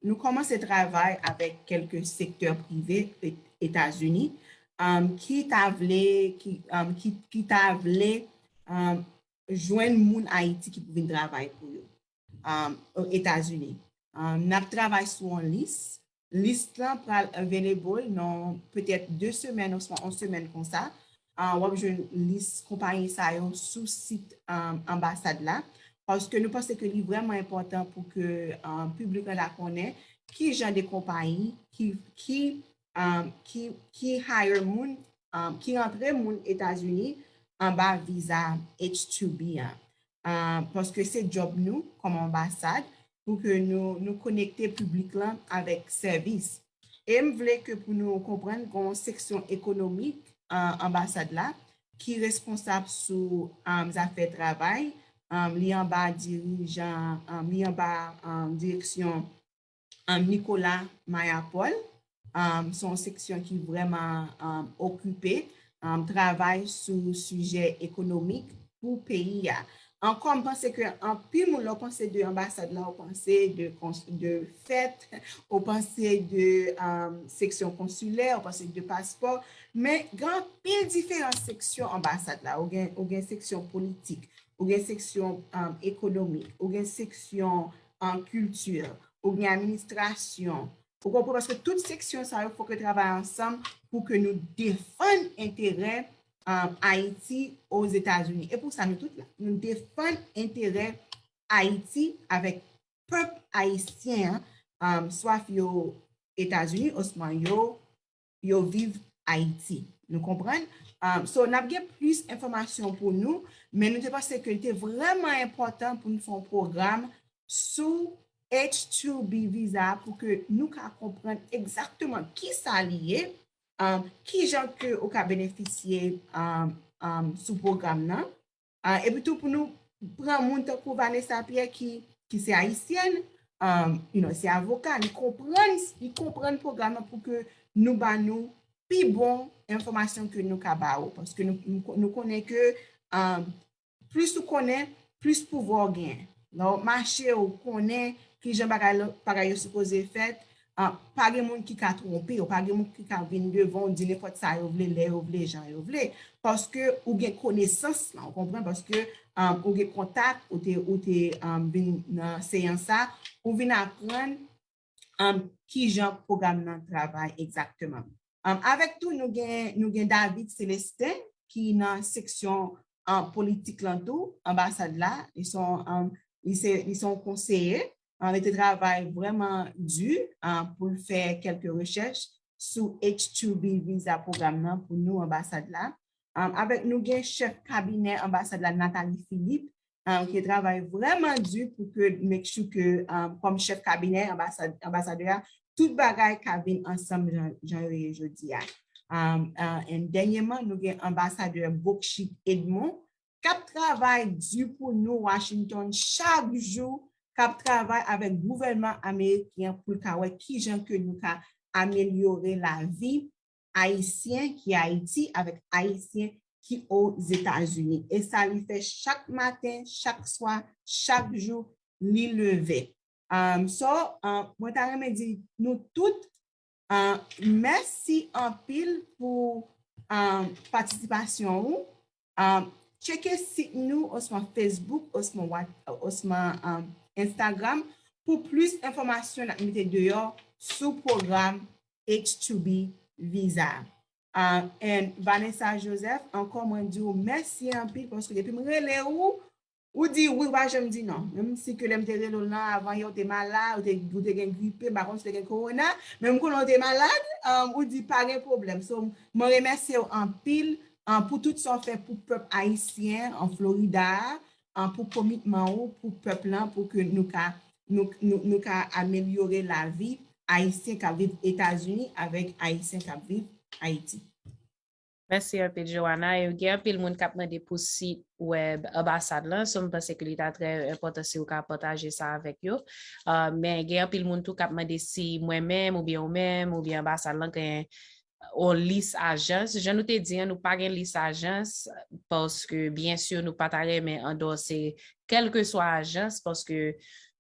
nou kòmanse travay avèk kèlke sektè prive Etazini um, ki ta vle, ki, um, ki, ki ta vle um, jwenn moun Ayiti ki pou vin travay pou yo um, Etazini. Um, n ap travay sou yon lis. Lis lan pral available nan petèt de semèn oswa yon semèn konsa. Uh, w ap jwenn lis konpayi sa yo sou sit um, anbasad la. Paske nou panse ke li vrèman enpòtan pou ke um, piblik la konnen ki jan de konpayi ki, ki, um, ki, ki hire moun, um, ki rantre moun Etazini anba viza H two B an. Uh, paske se djòb nou kòm anbasad pou ke nou, nou konekte piblik lan avèk sèvis. E m vle ke pou nou konprann gen yon seksyon ekonomik uh, anbasad la ki responsab sou um, zafè travay. Um, li anba dirijan, um, li anba um, direksyon um, Nicolas Mayapol. Um, se yon seksyon ki vrèman um, okipe um, travay sou sijè ekonomik pou peyi a. Ankò, m panse ke anpil moun, lè w panse de anbasad la, w panse de, de fèt, w panse de um, seksyon konsilè, w panse de paspò, men gen anpil diferan seksyon anbasad la. Ou gen, ou gen seksyon politik, ou gen seksyon um, ekonomik, ou gen seksyon um, kilti, ou gen administrasyon, Ou konprann? Paske tout seksyon sa yo fòk yo travay ansanm pou ke nou defann enterè um, Ayiti Ozetazini. E pou sa nou tout la. Nou defann enterè Ayiti avèk pèp ayisyen an, um, swa yo Etazini oswa yo, yo viv Ayiti. Nou konprann? Um, so, n ap gen plis enfòmasyon pou nou, men nou te panse ke li te vrèman enpòtan pou nou fè yon pwogram sou H two B viza pou ke nou ka konprann egzakteman ki sa li ye, um, ki jan ke ou ka benefisye um, um, sou pwogram nan. Uh, epi tou pou nou pran moun tankou Vanessa Pierre ki, ki se ayisyèn, um, you know, se avoka, li konprann, li konprann pwogram nan pou ke nou ba nou pi bon enfòmasyon ke nou ka ba ou. Paske nou, nou konnen ke um, plis ou konnen, plis pouvwa w genyen. Lè w ap mache, ou konnen kijan bagay, bagay yo sipoze fèt. Uh, pa gen moun ki ka twonpe w, pa gen moun ki ka vin devan w, di nenpòt sa yo vle, lè yo vle, jan yo vle. Paske ou gen konesans lan, ou konprann? Paske um, ou gen kontak, ou te, ou te um, vin nan seyans sa, ou vin aprann um, kijan pwogram nan travay egzakteman. Um, avèk tou, nou gen, nou gen David Célestin, ki nan seksyon um, politik lan tou, anbasad la. Li se yon um, li se, li se yon konseye. Um, li te travay vrèman di um, pou l fè kèlke rechèch sou H two B viza pwogram nan pou nou anbasad la. Um, avèk nou gen chèf kabinè anbasad la, Nathalie Philippe, um, ki travay vrèman di pou ke make sure ke um, kòm chèf kabinè anbasad, anbasadè a, tout bagay ka vin ansanm jan, jan yo ye jodi a. Um, uh, and dènyèman, nou gen anbasadè Bocchit Edmond, k ap travay di pou nou Washington chak jou, k ap travay avèk gouvènman ameriken pou l ka wè kijan ke nou ka amelyore lavi Ayisyen ki Ayiti avèk Ayisyen ki Ozetazini. E sa li fè chak maten, chak swa, chak jou, li leve. Um, so, um, mwen ta renmen di nou tout, uh, mèsi anpil pou, um, patisipasyon ou. Um, tcheke sit nou, oswa Facebook, oswa What-, oswa, um, Instagram pou plis enfòmasyon n ap mete deyò sou pwogram H two B visa. Uh, and Vanessa Joseph, ankò mwen di w mèsi anpil paske depi m rele ou, ou di wi, ou pa janm di non. Menm si ke lè m te rele w lan avan yè, ou te malad, ou te, ou te gen gripe, m pa konn si w te gen kowona, men m konnen ou te malad, um, ou di pa gen pwoblèm. So, mwen remèsye w anpil, um, pou tout sa w fè pou pèp ayisyen an Florida a, um, pou komitman ou pou pèp lan, pou ke nou ka, nou, nou, nou ka amelyore lavi Ayisyen k ap viv Etazini avèk Ayisyen k ap viv Ayiti. Mèsi anpil, Joanna. E gen anpil moun k ap mande pou sit wèb anbasad lan. So, m panse ke li ta trè enpòtan si w ka pataje sa avèk yo. Uh, men gen anpil moun tou k ap mande si mwen menm, oubyen ou menm, oubyen anbasad lan gen yon lis ajans. Jan nou te di an, nou pa gen lis ajans, paske, byen si, nou pa ta renmen andòse kèlkeswa ajans, paske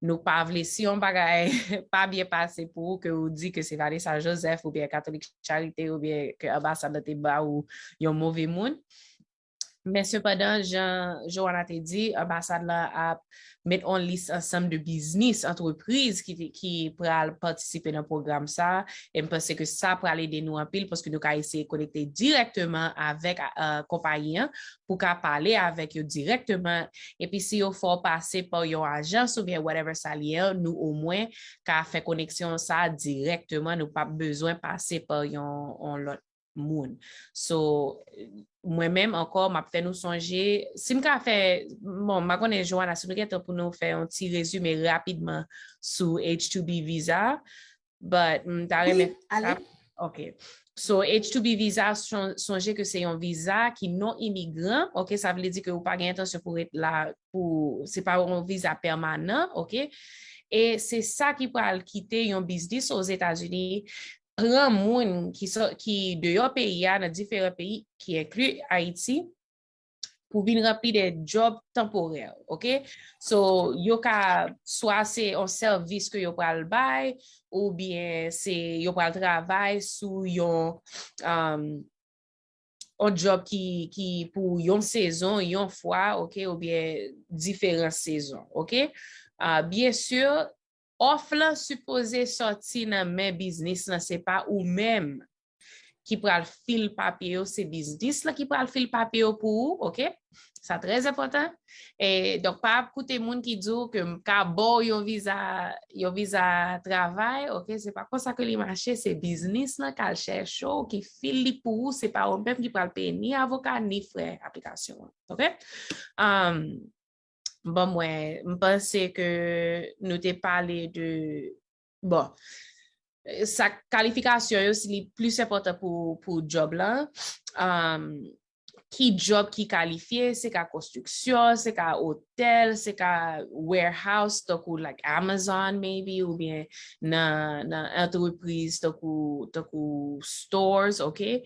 nou pa vle, si yon bagay pa byen pase pou ou, ke ou di ke se Vanessa Joseph oubyen Katolik Charite oubyen ke anbasad lan te ba ou yon move moun. Men sepandan, jan Joanna te di, anbasad lan ap met on lis ansanm de biznis, antrepriz ki, ki pral patisipe nan pwogram sa. E m panse ke sa pral ede nou anpil paske nou ka eseye konekte dirèkteman avèk, uh, konpayi an pou ka pale avèk yo dirèkteman. Epi si yo fè w pase pa yon ajans oubyen whatever sa l ye an, nou omwen ka fè koneksyon sa dirèkteman. Nou p ap bezwen pase pa yon, yon lòt moun. So, mwen menm ankò, m ap fè nou sonje, si m ka fè, bon, m pa konnen, Joanna, si nou gen tan pou nou fè yon ti rezime rapidman sou H two B visa, but m ta renmen. Ok. So, H two B visa, sonje ke se yon viza ki non imigran, ok, sa vle di ke ou pa gen entansyon pou ret la, pou, se pa yon viza pèmanan, ok? E se sa ki pral kite yon biznis Ozetazini pran moun ki, ki deyò peyi a, nan diferan peyi, ki enkli Ayiti, pou vin ranpli de djòb tanporè, ok? So, yo ka, swa se yon sèvis ke yo pral bay, oubyen se yo pral travay sou yon, um, yon djòb ki, ki pou yon sezon, yon fwa, ok, oubyen diferan sezon, ok? Uh, byen si, òf lan sipoze sòti nan men biznis lan, se pa ou menm ki pral fil papye yo, se biznis lan ki pral fil papye yo pou ou, ok? Sa trè enpòtan. E donk, pa ap koute moun ki di w ke m ka ba w yon viza, yon viza travay, ok? Se pa konsa ke li mache, se biznis lan k al chèche w, ki fil li pou ou, se pa ou menm ki pral peye ni avoka, ni frè aplikasyon an, ok? Um, Bon, mwen, m panse ke nou te pale de, bon, sa kalifikasyon yo, si li plis enpòtan pou, pou djòb lan. Um, ki djòb ki kalifye, se ka konstriksyon, se ka otèl, se ka warehouse, tankou, like, Amazon, maybe, oubyen nan, nan antrepriz, tankou, tankou stores, ok?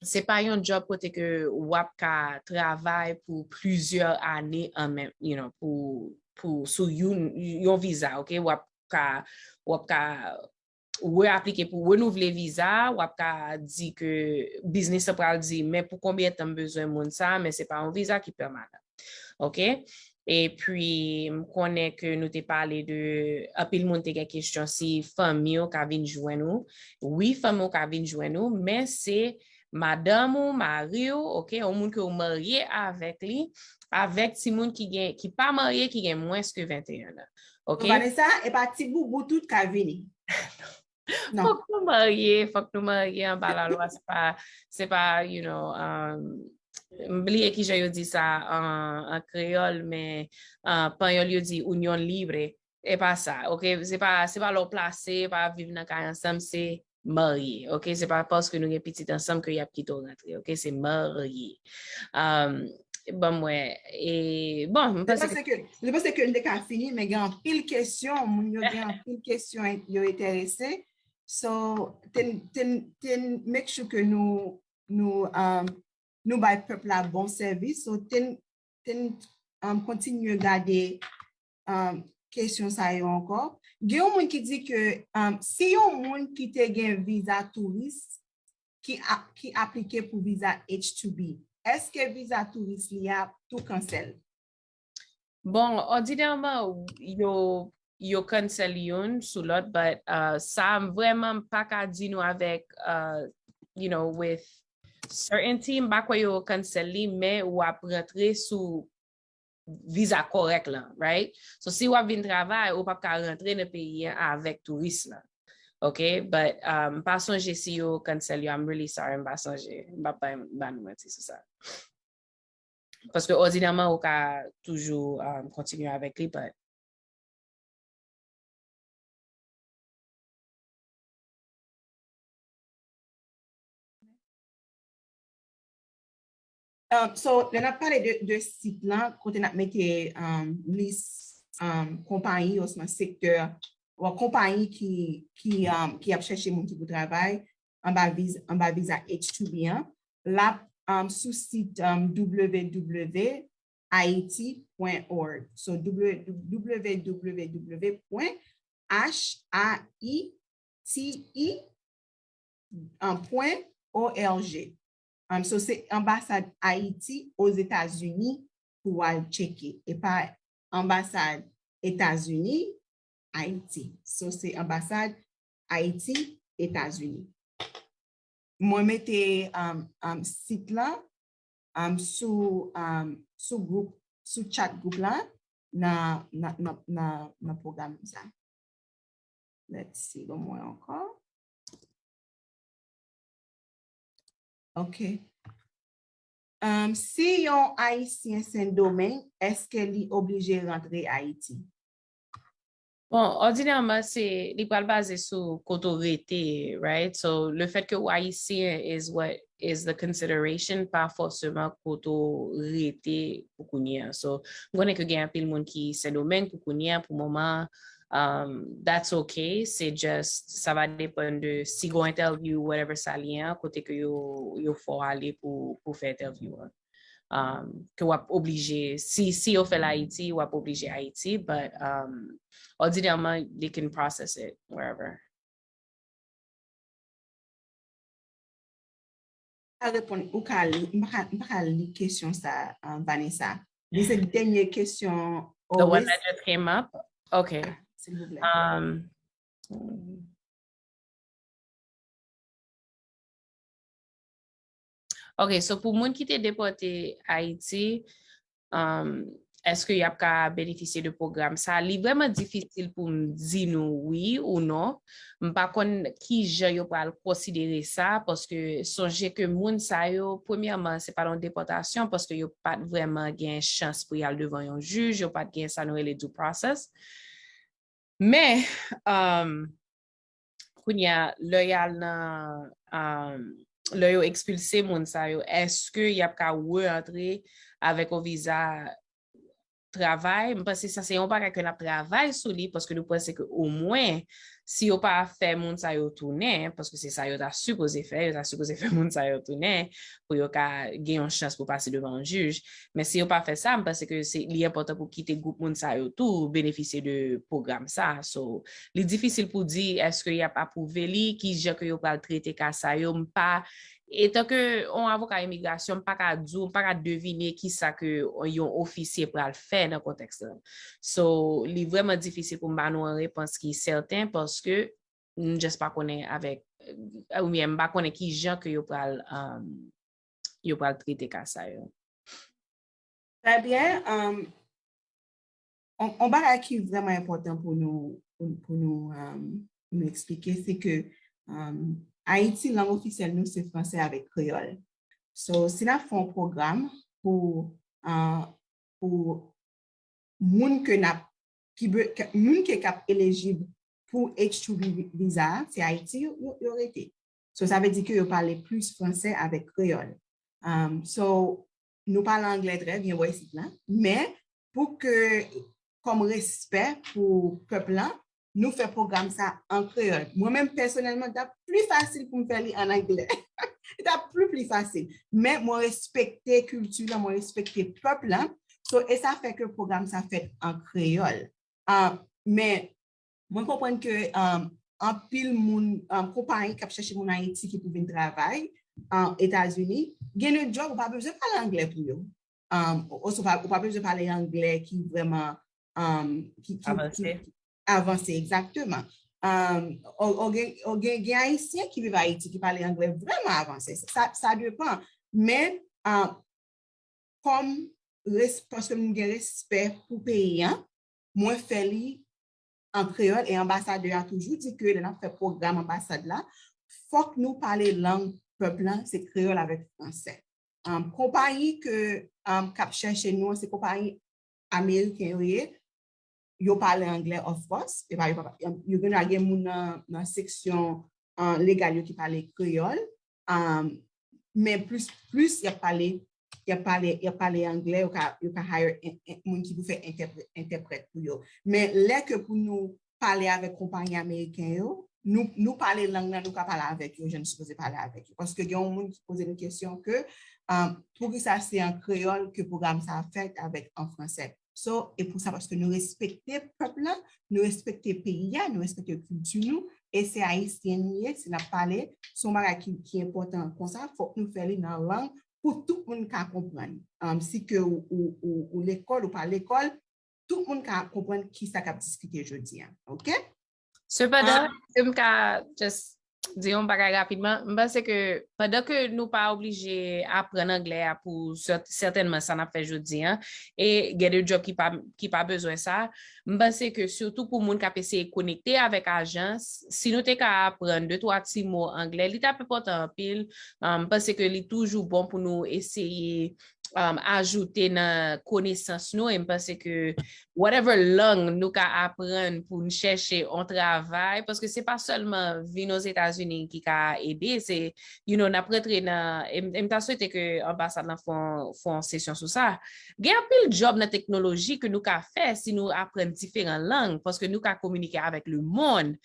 Se pa yon djòb kote ke w ap ka travay pou plizyè ane an menm, you know, pou, pou sou yon, yon viza, ok? W ap ka, w ap ka reaplike pou renouvle viza, w ap ka di ke biznis lan pral di, men pou konbyen tan m bezwen moun sa, men se pa yon viza ki pèmanan. Ok? Epi, m konnen ke nou te pale de, anpil moun te gen kesyon si fanmi w ka vin jwenn ou. Wi, fanmi w ka vin jwenn ou, men se madanm ou, mari w, ok, yon moun ke w marye avèk li, avèk timoun ki gen, ki pa marye, ki gen mwens ke venteyen an. Ok? Vanessa, e pa ti boubou tout ka vini. Non. Fòk nou marye, fòk nou marye anba lalwa, se pa, se pa, you know, um, m bliye kijan yo di sa an, an kreyòl, men, uh, panyòl yo di union libre. E pa sa, ok? Se pa, se pa lè w plase, pa viv nan kay ansanm, se marye, ok? Se pa paske nou gen pitit ansanm ke y ap kite w rantre, ok? Se marye. Um, ban mwen, e, bon, m panse ke, m panse ke n te ka fini, men gen anpil kesyon, moun yo gen anpil kesyon, yo enterese. So, ten, ten, ten make sure ke nou, nou, um, nou bay pèp la bon sèvis. So, ten, ten, um, kontinye gade, um, kesyon sa yo ankò. Gen yon moun ki di ke, um, si yon moun ki te gen viza touris ki, a, ki aplike pou viza H two B, èske viza touris li a tou kansèl? Bon, òdinèman, yo, yo cancel youn sou lòt, but uh, sa m vrèman m pa ka di nou avèk, uh, you know, with certainty, m pa kwè yo cancel li, men w ap rantre sou viza kòrèk lan, right? So, si w ap vin travay, ou p ap ka rantre nan peyi an avèk touris lan. Ok? But, um, m pa sonje si yo cancel yo, I'm really sorry, m pa sonje. M p ap ba, ba nou manti sou sa. Paske òdinèman, ou ka toujou, um, kontinye avèk li, but Um, so, lè n ap pale de, de sit lan, kote n ap mete, um, lis, um, konpayi osnon sektè, ou konpayi ki, ki, um, ki ap chèche moun ki pou travay anba viz, anba viza H two B an, l ap, um, sou sit, um, W W W Haiti point org. So, W W W point H A I T I an pwen O R G. Um, so, se anbasad Ayiti Ozetazini pou w al tcheke. E pa anbasad Etazini, Ayiti. So, se anbasad Ayiti, Etazini. Mwen mete, um, um, sit lan, um, sou, um, sou gwoup, sou chat gwoup la, nan, nan, nan, nan, nan pwogram sa. Let's see, bon mwen ankò. Ok. Um, si yon Ayisyen Sendomeng, èske li oblije rantre Ayiti? Bon, òdinèman, se, li pral baze sou kote w rete, right? So, le fait que w ayisyen is what is the consideration, pa fòseman kote w rete pou kounye a. So, m konnen ke gen anpil moun ki Sendomeng pou kounye a, pou moman, um, that's okay. Se just, sa va depann de si gon entèvyou, whatever sa li ye an, kote ke yo, yo fè w ale pou, pou fè entèvyou an. Um, ke w ap oblije, si, si yo fè l Ayiti, w ap oblije Ayiti, but, um, òdinèman, they can process it wherever. Ka reponn, ou ka li, m pa ka, m pa ka li kesyon sa, uh, Vanessa. Li se dènye kesyon. The one that just came up? Ok. Silvouplè. Um, Ok, so pou moun ki te depòte Ayiti, um, èske y ap ka benefisye de pwogram sa? Li vrèman difisil pou m di nou wi ou non. M pa konn ki jan yo pral konsidere sa, paske sonje ke moun sa yo, premyèman, se pa yon depòtasyon, paske yo pa t vrèman gen chans pou y al devan yon jij, yo pa t gen sa nou rele due process. Men, um, kounye a, lè y al nan, um, lè yo ekspilse moun sa yo, èske y ap ka re-antre avèk yon viza travay? M panse sa se yon bagay ke n ap travay sou li, paske nou panse ke omwen, si yo pa fè moun sa yo tounen, paske se sa yo ta sipoze fè, yo ta sipoze fè moun sa yo tounen, pou yo ka gen yon chans pou pase devan yon jij. Men si yo pa fè sa, m panse ke se, li enpòtan pou kite gwoup moun sa yo tou benefisye de pwogram sa. So, li difisil pou di èske y ap apwouve li, ki jan ke yo pral trete ka sa yo. M pa, etan ke yon avoka imigrasyon, m pa ka di w, m pa ka devine ki sa ke yon ofisye pral fè nan kontèks la. So, li vrèman difisil pou m ba nou yon repons ki sèten, paske m just pa konnen avèk, oubyen m pa konnen ki jan ke yo pral, um, yo pral trete ka sa yo. Trè byen. Um, on, on bagay ki vrèman enpòtan pou nou, pou, pou nou, um, nou eksplike, se ke, um, Ayiti, lang ofisyèl nou se fransè avèk kreyòl. So, si n ap fè yon pwogram pou, uh, pou moun ke n ap ki be- ke- moun ki k ap elijib pou H two B visa, se Ayiti yo, yo, yo rete. So, sa vle di ke yo pale plis fransè avèk kreyòl. Um, so, nou pale anglè trè byen bò isit la, men pou ke, kòm respè pou pèp lan, nou fè pwogram sa an kreyòl. Mwen menm, pèsonèlman, t ap pli fasil pou m fè li an anglè. Li t ap pli, pli fasil. Men mwen respekte kilti lan, mwen respekte pèp lan. So, e sa fè ke pwogram sa fèt an kreyòl. Ah, men mwen konprann ke, um, anpil moun, um, konpayi k ap chèche moun Ayiti ki pou vin travay an Etazini, gen de djòb ou pa bezwen pale anglè pou yo. Um, ou, ou pa, ou pa bezwen pale anglè ki vrèman, um, ki, ki, ki, Avanse. Ki avanse, egzakteman. Um, ou, ou gen, ou gen, gen Ayisyen ki viv Ayiti ki pale anglè vrèman avanse. Sa, sa depan. Men, um, kòm res- paske m gen respè pou peyi an, mwen fè li an kreyòl, e anbasadè a toujou di ke lè n ap fè pwogram anbasad la, fòk nou pale lang pèp lan, se kreyòl avèk fransè. Um, konpayi ke, um, k ap chèche nou an, se konpayi ameriken yo ye, yo pale anglè, of course, e pa, yo, pa- yo gen, gen moun nan, nan seksyon, uh, legal yo ki pale kreyòl, um, men plis, plis y ap pale, y ap pale, y ap pale anglè, yo ka, yo ka hire en- en- moun ki pou fè entèpre- entèprèt pou yo. Men lè ke pou nou pale avèk konpayi ameriken yo, nou, nou pale lang nan, nou ka pale avèk yo, jan nou sipoze pale avèk yo. Paske gen yon moun ki poze nou kesyon ke, um, poukisa se an kreyòl ke pwogram sa a fèt avèk an fransè. So, e pou sa, paske nou respekte pèp lan, nou respekte peyi a, nou respekte kilti nou, e se Ayisyen nou ye, si n ap pale, se yon bagay ki, ki enpòtan konsa, fòk nou fè li nan lang pou tout moun ka konprann. Um, si ke ou, ou, ou, ou lekòl, ou pa lekòl, tout moun ka konprann ki sa k ap diskite jodi a. Oke? Sepandan, si m ka just di yon bagay rapidman, m panse ke pandan ke nou pa oblije aprann anglè a pou sèt- sètènman sa n ap fè jodi a, e gen de djòb ki pa, ki pa bezwen sa, m panse ke sitou pou moun k ap eseye konekte avèk ajans, si nou te ka aprann de twa ti mo anglè, li t ap enpòtan anpil. Um, m panse ke li toujou bon pou nou eseye um, ajoute nan konesans nou, e m panse ke whatever lang nou ka aprann pou n chèche yon travay, paske se pa sèlman vin Ozetazini ki ka ede, se, you know, n ap rantre nan, e m e m ta swete ke anbasad lan fè yon- fè yon sesyon sou sa. Gen anpil djòb nan teknoloji ke nou ka fè si nou aprann diferan lang, paske nou ka kominike avèk lemonn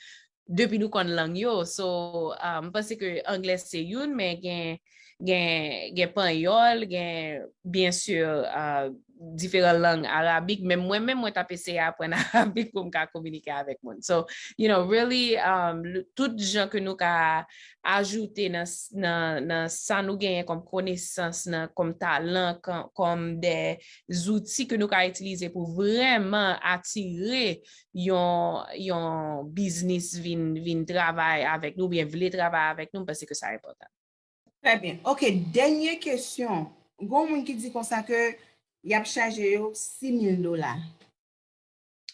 depi nou konn lang yo. So, uh, m panse ke anglè se youn, men gen, gen, gen panyòl, gen, byen si, uh, diferan lang arabik, men mwen menm, mwen t ap eseye aprann arabik pou m ka kominike avèk moun. So, you know, really, um, l- tout jan ke nou ka ajoute nan, s- nan, nan sa nou genyen kòm konesans, nan, kòm talan, kòm, kòm de zouti ke nou ka itilize pou vrèman atire yon, yon biznis vin, vin travay avèk nou, oubyen vle travay avèk nou, m panse ke sa enpòtan. Trè byen. Oke, dènye kesyon. Gon moun ki di konsa ke y ap chaje yo sis mil dola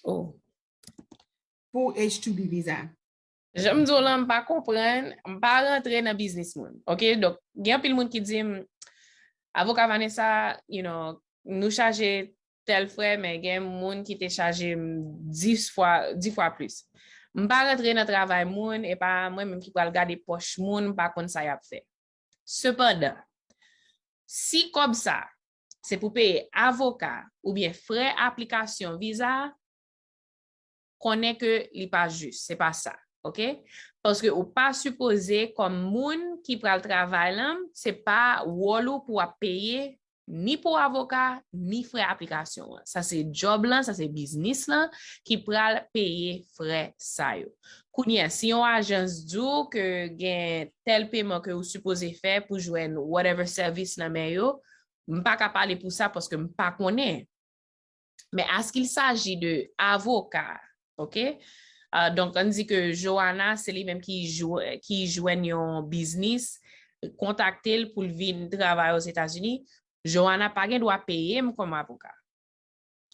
Oh. Pou H two B visa. Jan m di w lan, m pa konprann, m pa rantre nan biznis moun. Oke? Donk, gen anpil moun ki di m, avoka Vanessa, you know, nou chaje tèl frè, men gen moun ki te chaje m dis fwa, dis fwa plis. M pa rantre nan travay moun, e pa mwen menm ki pral gade pòch moun, m pa konn sa y ap fè. Sepandan, si kòb sa, se pou peye avoka oubyen frè aplikasyon viza, konnen ke li pa jis, se pa sa, oke? Paske ou pa sipoze, kòm moun ki pral travay lan, se pa wòl ou pou w ap peye ni pou avoka, ni frè aplikasyon an. Sa se djòb lan, sa se biznis lan ki pral peye frè sa yo. Kounye a, si yon ajans di w ke gen tèl peman ke ou sipoze fè pou jwenn whatever sèvis nan men yo, m pa ka pale pou sa paske m pa konnen. Men askil saji de avoka, oke? Ah, donk, ann di ke Joanna, se li menm ki jwe- ki jwenn yon biznis, kontakte l pou l vin travay Ozetazini. Joanna pa gen dwa peye m kòm avoka.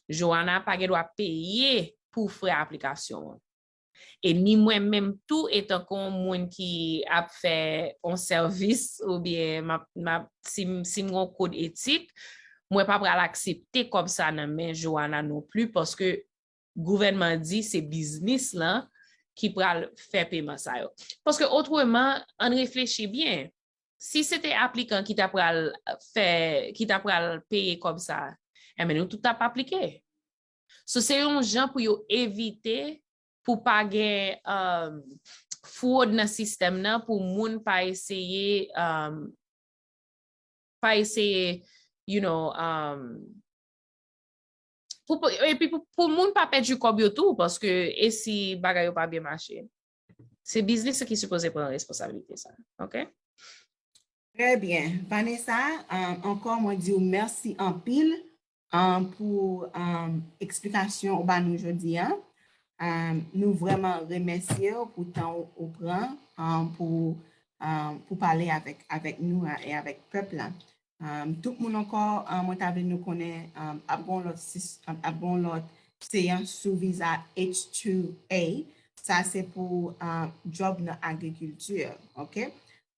Joanna pa gen dwa peye pou frè aplikasyon an. E ni mwen menm tou, etanke yon moun ki ap fè yon sèvis, oubyen m ap, m ap, si m, si m gen yon kòd etik, mwen pa pral aksepte kòb sa nan men Joanna non pli, paske gouvènman di se biznis lan ki pral fè peman sa yo. Paske otreman, ann reflechi byen. Si se te aplikan ki ta pral fè, ki ta pral peye kòb sa, enben nou tout t ap aplike. So, se yon jan pou yo evite pou pa gen um, fwod nan sistèm nan, pou moun pa eseye um, pa eseye, you know, um, pou, pou, epi pou, pou moun pa pèdi kòb yo tou, paske e si bagay yo pa byen mache? Se biznis ki sipoze pran responsablite sa, ok? Trè byen. Vanessa, um, ankò mwen di w mèsi anpil um, pou um, eksplikasyon ou ba nou jodi a. Um, nou vrèman remèsye w pou tan ou pran um, pou, um, pou pale avèk, avèk nou a, e avèk pèp la. Um, tout moun ankò, um, mwen ta vle nou konnen um, ap gon lòt, ap gon lòt seyans sou viza H two A. Sa se pou um, job nan agrikilti, ok?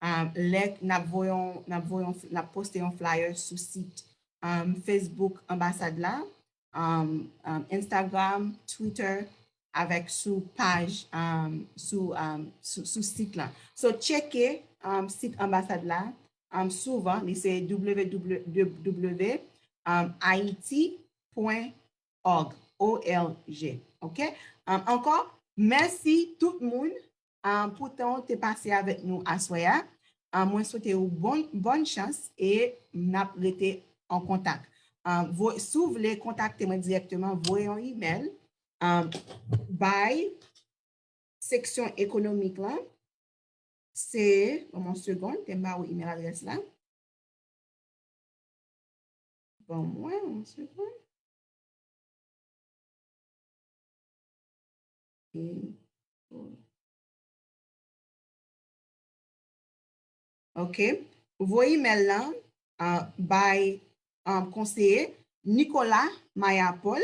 Um, lè n ap voye yon, n ap voye yon, n ap poste yon flyer sou sit um, Facebook anbasad la, um, um, Instagram, Twitter, avèk sou paj, um, sou, um, sou, sou sit la. So, tcheke um, sit anbasad la um, souvan, li se www.haiti.org, O R G. Ok? Um, ankò, mèsi tout moun um, pou tan w te pase avèk nou aswè a. Um, mwen swete w bon, bòn chans e n ap rete an kontak. Um, vo, si w vle kontakte mwen dirèkteman, voye yon imèl um, bay seksyon ekonomik lan. Se, ban mwen yon segonn, te m ba ou imèl adrès la. Ban mwen yon segonn. Ok. Voye imèl lan uh, bay um, konseye Nicolas Mayapol.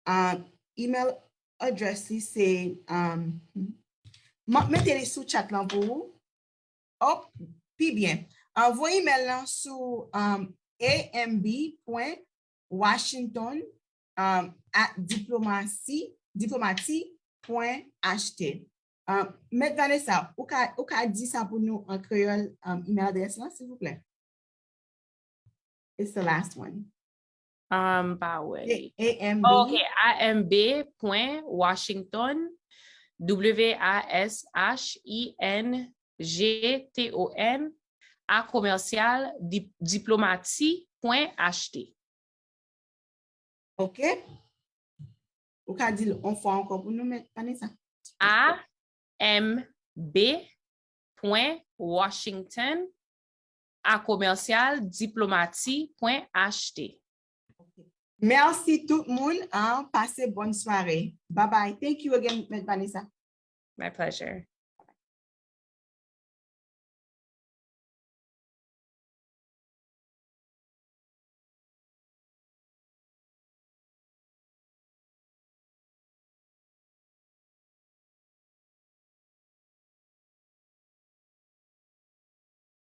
Uh, email address li se um, m ap mete li sou chat lan pou ou. Oh, pi byen. Uh, voye imèl lan sou um, amb.washington um, at diplomasi, diplomati.ht. Um, Mèt Vanessa, ou ka, ou ka di sa pou nou an kreyòl, um, email adrès lan, silvouplè? It's the last one. Um, pa wè. A M B. Oh, ok, amb.washington, W A S H I N G T O N, a commercial diplomati.ht. Ok. Ou ka di l yon fwa ankò pou nou, Vanessa? A M B pwen Washington a commercial diplomati pwen H T. Mèsi tout moun. Hein? Pase bòn sware. Bye bye. Thank you again, Mèt Vanessa. My pleasure.